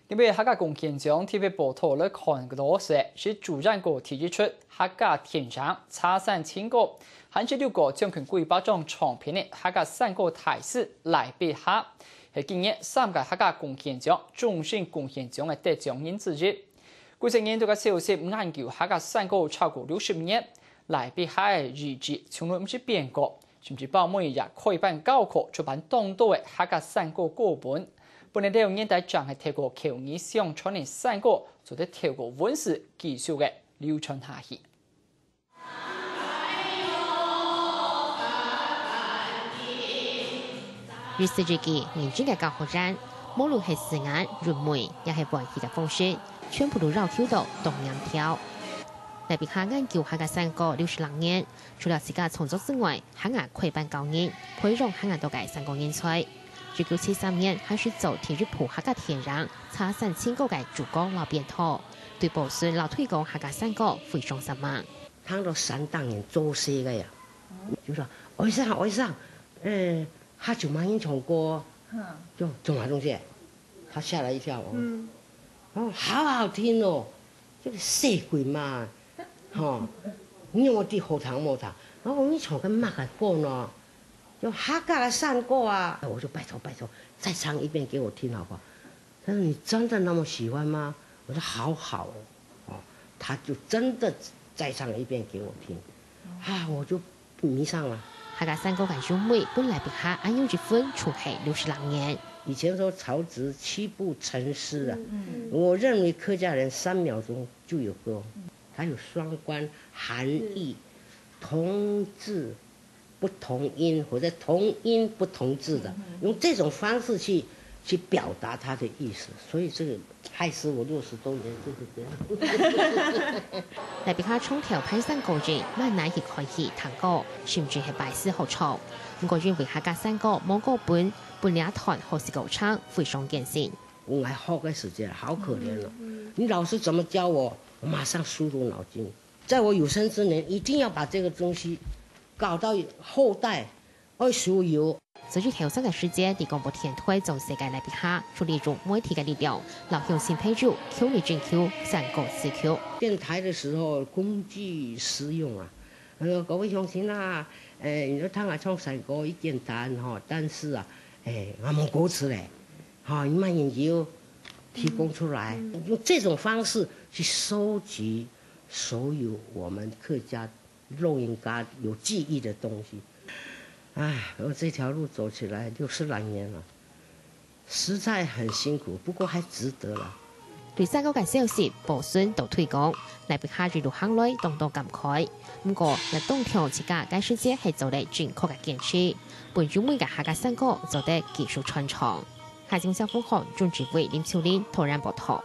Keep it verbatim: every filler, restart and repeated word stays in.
今晡日客家貢獻獎特別報導來看个係，係主演過第一齣客家電影《茶山情歌》，還有六個獎金過百萬長篇个客家山歌大師賴碧霞，係今年三屆客家貢獻獎終身貢獻獎个得獎人之一。 故所，年度个消息，研究客家山歌超過六十年，賴碧霞个遺跡從來毋識變過，甚至包尾也開辦教課，出版當多个客家山歌歌本。本來六十年代正係透過口耳相傳个山歌，做得透過文字繼續个流傳下去。 二十世紀認真个教學生，無論係字眼、韻味，也係玩戲个方式，全部都要求到當嚴條。賴碧霞研究客家山歌六十零年，除了自家創作之外，還愛開辦教人，培養還較多个山歌人才。一九七三年開始做第一部客家電影《茶山情歌》个主角摎編導，對保存摎推廣客家山歌非常煞猛。 聽到山頂人做事个呀，就說：「外甥，外甥，呃，好久沒人唱歌。」就：「做麼个東西？」他嚇了一跳哦。哦，好好聽哦，這個細鬼嘛，吼，你有無知好聽無聽？然後你唱个麼个歌呢？就客家个山歌啊。我說：「拜託，拜託，再唱一遍給我聽好不好？」 「但是你真的那麼喜歡嗎？」我說：「好好哦。」哦，他就真的再唱了一遍給我聽，啊，我就迷上了。客家山歌个韻味分賴碧霞恁樣一分就係六十零年。以前說曹植七步成詩啊，我認為客家人三秒鐘就有歌，它有雙關、含義、同字 不同音或者同音不同字的，用這種方式去，去表達他的意思，所以這個害死我六十週年就是這樣。賴碧霞從頭排山歌人，慢慢去看戲、聽歌，甚至係拜師學唱。毋過因為客家山歌無歌本，分這團學習過程非常艱辛。我愛學个時間好可憐哦，你老師怎麼教我，我馬上輸入腦筋。在我有生之年，一定要把這個東西 教到後代愛使用。所以後生个時節，在廣播電台做事个賴碧霞，就利用媒體个力量，摎鄉親朋友共下徵求山歌詞曲。電台的時候工具私用啊，呃，各位鄉親啊，誒，你都聽𠊎唱山歌已簡單吼，但是啊，誒，𠊎無歌詞咧，吼，你慢研究，提供出來，用這種方式去收集所有我們客家 老人家有記憶的東西。唉，我這條路走起來六十來年了，實在很辛苦，不過還值得了。對山歌个消息、保存摎推廣，賴碧霞一路行來當多感慨。毋過，也當暢自家該時節係做了正確个堅持，分有名个客家山歌做得繼續傳唱。下周小鳳凰、鍾志偉、林秋玲、陶然報導。